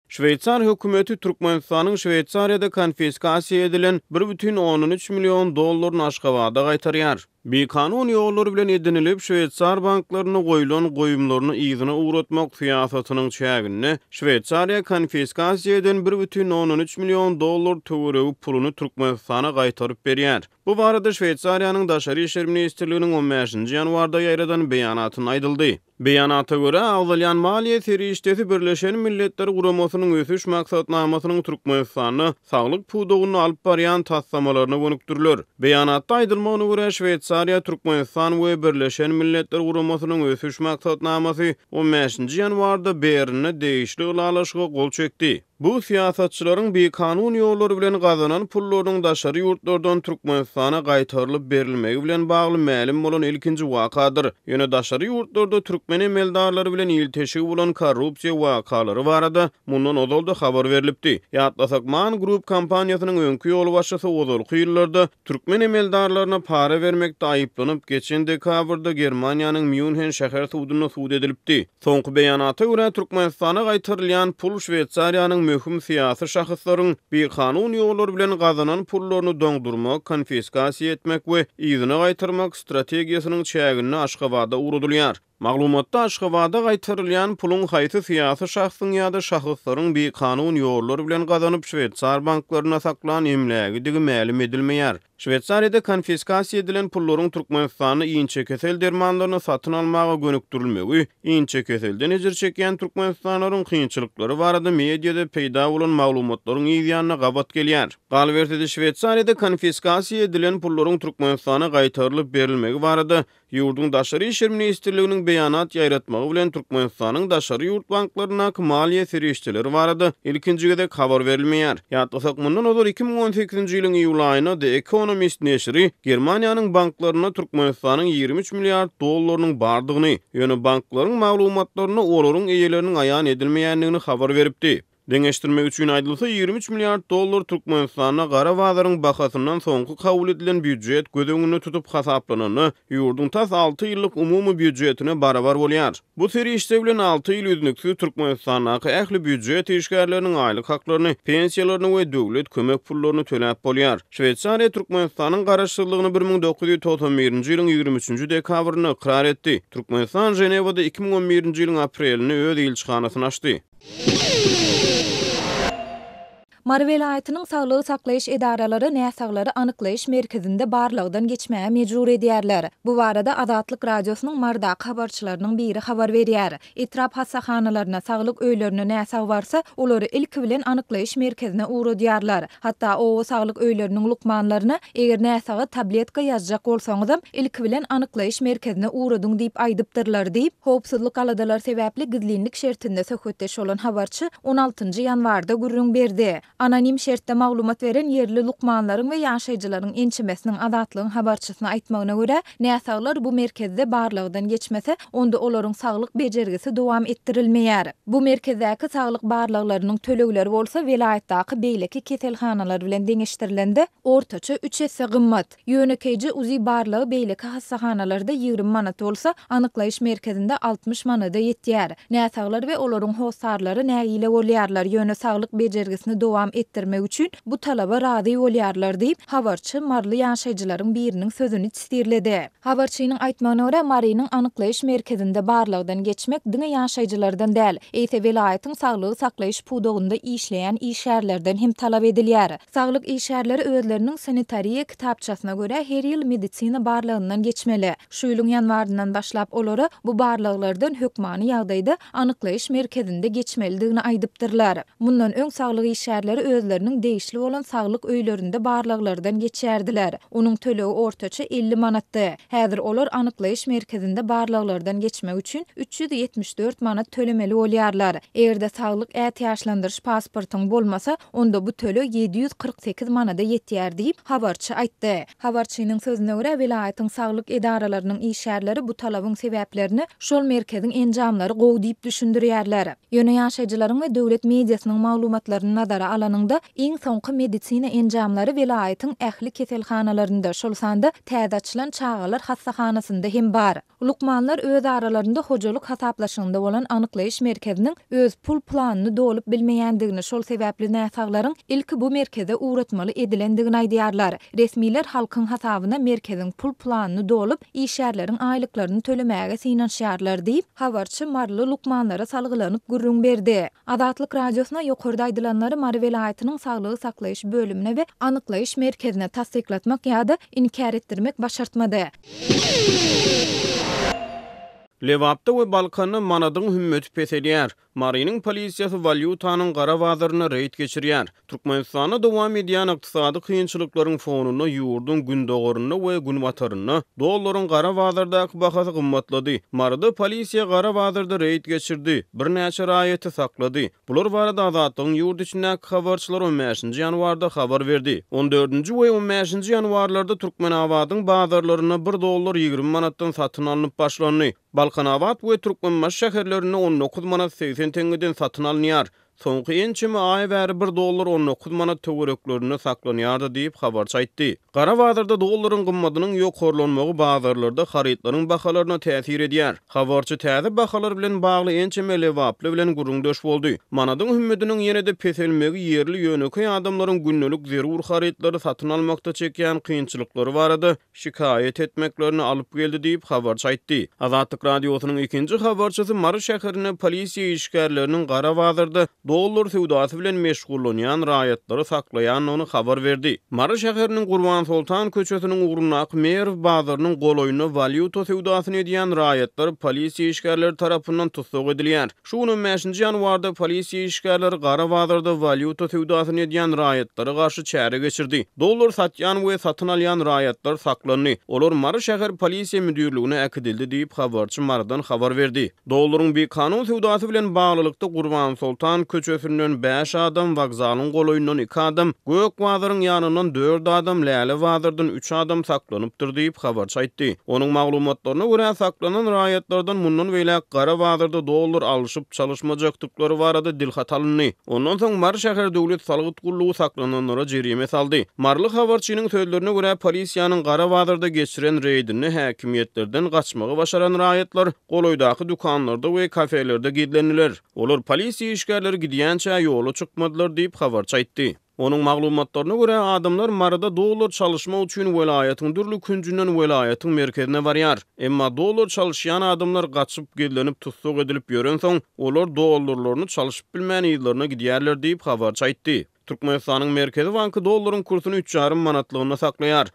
Şweýsar hökümeti Türkmenistanyň Şweýsariýada konfiskasiýa edilen 1,3 million dollaryny Aşgabada gaýtarýar. Bikanun ýollar bilen edinilip, şweýsar banklarynda goýlan goýumlaryny yzyna ugratmak syýasatynyň çäginde, Şweýsariýa konfiskasiýa eden 1,3 million dollar töweregi puluny Türkmenistana gaýtaryp berýär. Bu barada Şweýsariýanyň Daşary işler ministrliginiň on bäşinji ýanwarda ýaýradan beýanatynda aýdyldy. Beýanata görä, agzalýan maliýe serişdesi Birleşen Milletler Guramasynyň Ösüş Maksatnamasynyň Türkmenistanda saglyk pudagynda alyp barýan taslamalaryna gönükdiriler. Beýanatda aýdylmagyna görä, Şweýsariýa, Türkmenistan we Birleşen Milletler Guramasynyň Ösüş Maksatnamasy on bäşinji ýanwarda Bernde degişli ylalaşyga gol çekdi. Bu syýasatçylaryň bikanun ýollar bilen gazanan pullarynyň daşary ýurtlardan Türkmenistana gaýtarylyp berilmegi bilen bagly mälim bolan ilkinji wakadyr. Ýöne daşary ýurtlarda türkmen emeldarlary bilen ilteşigi bolan korrupsiýa wakalary barada mundan ozal-da habar berlipdi. Ýatlasak, Man Group kompaniýasynyň öňki ýolbaşçysy ozalky ýyllarda türkmen emeldarlaryna para bermekde aýyplanyp, geçen dekabrda Germaniýanyň Mýunhen şäher sudunda sud edilipdi. Soňky beýanata görä, Türkmenistana gaýtarylýan pul Şweýsariýanyň möhüm syýasy şahyslaryň bikanun ýollar bilen gazanan pullaryny doňdurmak, konfiskasiýa etmek we yzyna gaýtarmak strategiýasynyň çäginde Aşgabada ugradylýar. Maglumatda Aşgabada gaýtarylýan puluň haýsy syýasy şahsyň ýa-da şahyslaryň bikanun ýollar bilen gazanyp şweýsar banklarynda saklan emlägidigi mälim edilmeýär. Şweýsariýada konfiskasiýa edilen pullaryň Türkmenistanda inçekesel dermanlaryny satyn almaga gönükdirilmegi, inçekeselden ejir çekýän türkmenistanlylaryň kynçylyklary barada mediada peýda bolan maglumatlaryň yz ýanyna gabat gelýär. Galyberse-de, Şweýsariýada konfiskasiýa edilen pullaryň Türkmenistana gaýtarylyp berilmegi barada Ýurduň Daşary işler ministrliginiň beýanat ýaýratmagy bilen Türkmenistanyň daşary ýurt banklaryndaky maliýe serişdeleri barada ilkinji gezek habar berilmeýär. Ýatlasak, mundan ozal 2018-nji ýylyň iýul aýynda The Economist neşiri Germaniýanyň banklarynda Türkmenistanyň 23 milliard dollarynyň bardygyny, ýöne banklaryň maglumatlarynda olaryň eýeleriniň aýan edilmeýändigini habar beripdi. Deňeşdirmek üçin aýdylsa, 23 milliard dollar Türkmenistanda gara bazaryň bahasyndan soňky kabul edilen býujet göz öňünde tutup hasaplananda, ýurduň tas alty ýyllyk umumy býujetine barabar bolýar. Bu serişde bilen alty ýyl üznüksiz Türkmenistandaky ähli býujet işgärleriniň aýlyk haklaryny, pensiýalaryny we döwlet kömek pullaryny töläp bolýar. Şweýsariýa Türkmenistanyň garaşsyzlygyny 1991-nji ýylyň 23-nji dekabrynda ykrar etdi. Türkmenistan Ženewada 2011-nji ýylyň aprelinde öz ilçihanasyny açdy. Mary welaýatynyň saglygy saklaýyş edaralary näsaglary anyklaýyş merkezinde barlagdan geçmäge mejbur edýärler. Bu barada Azatlyk Radiosynyň Marydaky habarçylarynyň biri habar berýär. Etrap hassahanalaryna, saglyk öýlerine näsag barsa, olary ilki bilen anyklaýyş merkezine ugradýarlar. Hatda oba saglyk öýleriniň lukmanlaryna, eger näsaga tabletka ýazjak bolsaňyzam, ilki bilen anyklaýyş merkezine ugradyň diýip aýdypdyrlar diýip, howpsuzlyk aladalary sebäpli gizlinlik şertinde söhbetdeş bolan habarçy on altynjy ýanwarda gürrüň berdi. Anonim şertde maglumat beren ýerli lukmanlaryň we ýaşaýjylaryň ençemesiniň Azatlygyň habarçysyna aýtmagyna görä, näsaglar bu merkezde barlagdan geçmese, onda olaryň saglyk bejergisi dowam etdirilmeýär. Bu merkezdäki saglyk barlaglarynyň tölegleri bolsa welaýatdaky beýleki keselhanalar bilen deňeşdirilende, ortaça üç esse gymmat. Ýönekeýje UZI barlagy beýleki hassahanalarda 20 manat bolsa, anyklaýyş merkezinde 60 manada ýetýär. Näsaglar we olaryň hossarlary nägile bolýarlar, ýöne saglyk bejergisini dowam etdirmek üçin bu talaba razy bolýarlar diýip, habarçy maryly ýaşaýjylaryň biriniň sözüni testirledi. Habarçynyň aýtmagyna görä, Marynyň anyklaýyş merkezinde barlagdan geçmek diňe ýaşaýjylardan däl, eýse welaýatyň saglygy saklaýyş pudagynda işleýän işgärlerden hem talap edilýär. Saglyk işgärleri özleriniň sanitariýa kitapçasyna görä her ýyl medisina barlagyndan geçmeli. Şu ýylyň ýanwaryndan başlap olara bu barlaglardan hökmany ýagdaýda anyklaýyş merkezinde geçmelidigini aýdypdyrlar. Mundan öň saglyk işgärleri özleriniň degişli bolan saglyk öýlerinde barlaglardan geçýärdiler. Onuň tölegi ortaça 50 manatdy. Häzir olar anyklaýyş merkezinde barlaglardan geçmek üçin 374 manat tölemeli bolýarlar. Eger-de saglyk ätiýaçlandyryş pasportyň bolmasa, onda bu töleg 748 manada ýetýär diýip, habarçy aýtdy. Habarçynyň sözüne görä, welaýatyň saglyk edaralarynyň işgärleri bu talabyň sebäplerini şol merkeziň enjamlary gowy diýip düşündirýärler. Ýöne ýaşaýjylaryň we döwlet mediasynyň maglumatlaryny nazara alanyňda. alanyňda, iň soňky medisina enjamlary welaýatyň ähli keselhanalarynda, şol sanda täze açylan çagalar hassahanasynda hem bar. Lukmanlar öz aralarynda hojalyk hasaplaşygynda bolan anyklaýyş merkeziniň öz pul planyny dolup bilmeýändigini, şol sebäpli näsaglaryň ilki bu merkeze ugratmaly edilendigini aýdýarlar. Resmiler halkyň hasabyna merkeziň pul planyny dolup, işgärleriň aýlyklaryny tölemäge synanyşýarlar diýip, habarçy maryly lukmanlara salgylanyp gürrüň berdi. Azatlyk Radiosyna ýokarda aýdylanlary Mary welaýatynyň saglygy saklaýyş bölümine we anyklaýyş merkezine tassyklatmak ýa-da inkär etdirmek başartmady. Lebapda we Balkanda manadyň hümmeti peselýär. Marynyň polisiýasy walýutanyň gara bazarynda reýd geçirýär. Türkmenistanda dowam edýän ykdysady kynçylyklaryň fonunda ýurduň gündogarynda we günbatarynda dollaryň gara bazardaky bahasy gymmatlady. Maryda polisiýa gara bazarda reýd geçirdi, birnäçe raýaty saklady. Bular barada Azatlygyň ýurt içindäki habarçylary on bäşinji ýanwarda habar berdi. On dördünji we on bäşinji ýanwarlarda Türkmenabadyň bazarlarynda bir dollar 20 manatdan satyn alnyp başlandy. Balkanabat we Türkmenbaşy şäherlerinde 19 manat 80 teňňeden satyn alynýar. Soňky ençeme aý bäri bir dollar 19 manat töwereklerinde saklanýardy diýip, habarçy aýtdy. Gara bazarda dollaryň gymmadynyň ýokarlanmagy bazarlarda harytlaryň bahalaryna täsir edýär. Habarçy täze bahalar bilen bagly ençeme lebaply bilen gürrüňdeş boldy. Manadyň hümmediniň ýene-de peselmegi ýerli ýönekeý adamlaryň gündelik zerur harytlary satyn almakda çekýän kynçylyklary barada şikaýat etmeklerine alyp geldi diýip, habarçy aýtdy. Azatlyk Radiosynyň ikinji habarçysy Mary şäherinde polisiýa işgärleriniň gara bazarda dollar söwdasy bilen meşgullanýan raýatlary saklaýandygyny habar berdi. Mary şäheriniň Gurbansoltan köçesiniň ugrundaky Merw bazarynyň golaýynda walýuta söwdasyny edýän raýatlar polisiýa işgärleri tarapyndan tussag edilýär. Şu gün on bäşinji ýanwarda polisiýa işgärleri gara bazarda walýuta söwdasyny edýän raýatlara garşy çäre geçirdi. Dollar satýan we satyn alýan raýatlar saklandy. Olar Mary şäher polisiýa müdirligine äkidildi diýip, habarçy Marydan habar berdi. Dollaryň bikanun söwdasy bilen baglylykda Gurbansoltan köçesinden bäş adam, wokzalyň golaýyndan iki adam, Gök bazaryň ýanyndan dört adam, Läle bazardan üç adam saklanypdyr diýip, habarçy aýtdy. Onuň maglumatlaryna görä, saklanan raýatlardan mundan beýläk gara bazarda dollar alşyp-çalyşmajakdyklary barada dilhat alyndy. Ondan soň Mary şäher döwlet salgyt gullugy saklananlara jerime saldy. Maryly habarçynyň sözlerine görä, polisiýanyň gara bazarda geçiren reýdinde häkimiýetlerden gaçmagy başaran raýatlar golaýdaky dükanlarda we kafelerde gizlendiler. Olar polisiýa işgärleri gidýänçä ýola çykmadylar diýip, habarçy aýtdy. Onuň maglumatlaryna görä, adamlar Maryda dollar çalyşmak üçin welaýatyň dürli künjünden welaýatyň merkezine barýar. Emma dollar çalyşýan adamlar gaçyp, gizlenip, tussag edilip ýörensoň, olar dollarlaryny çalşyp bilmän yzlaryna gidýärler diýip, habarçy aýtdy. Türkmenistanyň Merkezi banky dollaryň kursuny üç ýarym manatlygynda saklaýar.